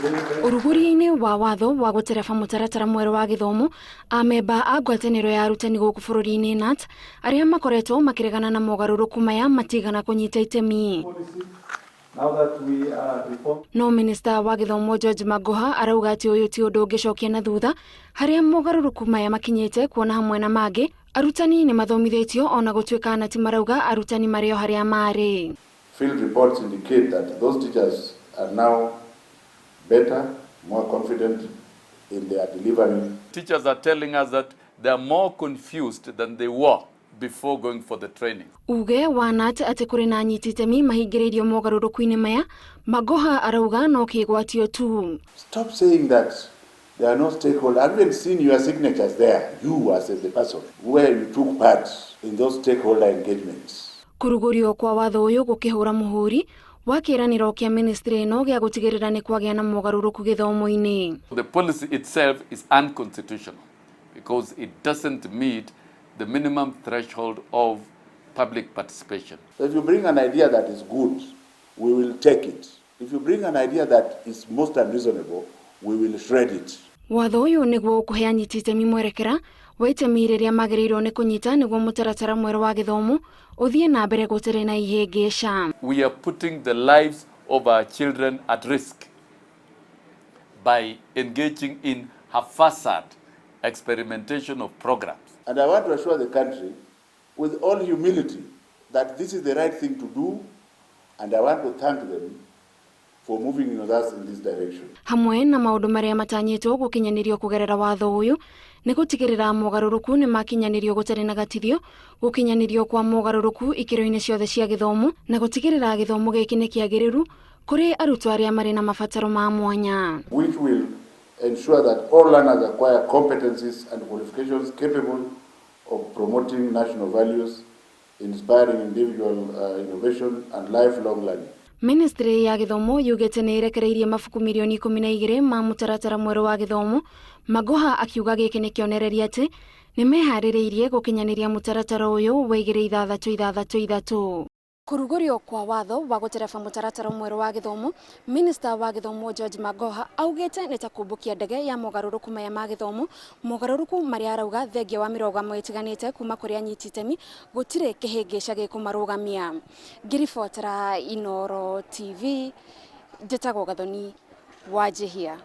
Ũrugũria-inĩ wa watho wa gũtereba mũtaratara mwerũ wa gĩthomo, amemba a ngwatanĩro ya arutani gũkũ bũrũri-inĩ KNUT arĩa makoretwo makĩregana na mogarũrũku maya matigana kũnyita itemi. No minista wa gĩthomo George Magoha arauga atĩ ũyũ ti ũndũ ũngĩcokia na thutha harĩa mogarũrũku maya makinyĩte, kuona hamwe na mangĩ arutani nĩ mathomithĩtio, ona gũtuĩka KNUT marauga arutani marĩ o harĩa marĩ. Field reports indicate that those teachers are now better, more confident in their delivery. Teachers are telling us that they are more confused than they were before going for the training. Uge wa KNUT atĩ kũrĩ na anyiti itemi mahingĩrĩirio mogarũrũku-inĩ maya, Magoha arauga no kĩgwatio tu. Stop saying that there are no stakeholders. I've even seen your signatures there, you as the person, where you took part in those stakeholder engagements. Kũrugũrio kwa watho ũyũ gũkĩhũra mũhũri wa kĩĩranĩro kĩa ministry ĩno gĩa gũtigĩrĩra nĩ kwagĩa na mogarũrũku gĩthomo-inĩ. The policy itself is unconstitutional because it doesn't meet the minimum threshold of public participation. So if you bring an idea that is good, we will take it. If you bring an idea that is most unreasonable, we will shred it. Watho ũyũ nĩguo ũkũhe anyiti itemi mwerekera wa itemi rĩrĩa magĩrĩirwo nĩ kũnyita nĩguo mũtaratara mwerũ wa gĩthomo ũthiĩ na mbere gũtarĩ na ihĩngĩca. We are putting the lives of our children at risk by engaging in haphazard experimentation of programs. And I want to assure the country with all humility that this is the right thing to do, and I want to thank them for moving with us in this direction. Hamwe na maũndũ marĩa matanyĩtwo gũkinyanĩrio kũgerera watho ũyũ nĩ gũtigĩrĩra mogarũrũku nĩ makinyanĩrio gũtarĩ na gatithio, gũkinyanĩrio kwa mogarũrũku ikĩro-inĩ ciothe cia gĩthomo, na gũtigĩrĩra gĩthomo gĩkĩ nĩ kĩagĩrĩru kũrĩ arutwo arĩa marĩ na mabataro ma mwanya. Which will ensure that all learners acquire competencies and qualifications capable of promoting national values, inspiring individual innovation and lifelong learning. Ministry ya gĩthomo yugĩte nĩ ĩrekereirie mabuku mirioni 12 ma mũtaratara mwerũ wa gĩthomo. Magoha akiuga gĩkĩ nĩ kĩonereria atĩ nĩ meharĩrĩirie gũkinyanĩria mũtaratara ũyũ wa 2 6 6 3. Kũrugũrio kwa watho wa gũtereba mũtaratara mwerũ wa gĩthomo, minista wa gĩthomo George Magoha augĩte nĩ ta kũmbũkia ndege ya mogarũrũku maya ma gĩthomo, mogarũrũku marĩa arauga thengia wa mĩrũgamo ĩtiganĩte kuma kũrĩ anyiti itemi gũtirĩ kĩhĩngĩca gĩkũmarũgamia. Ngĩribotera Inooro TV, njĩtagwo Gathoni Wanjihia.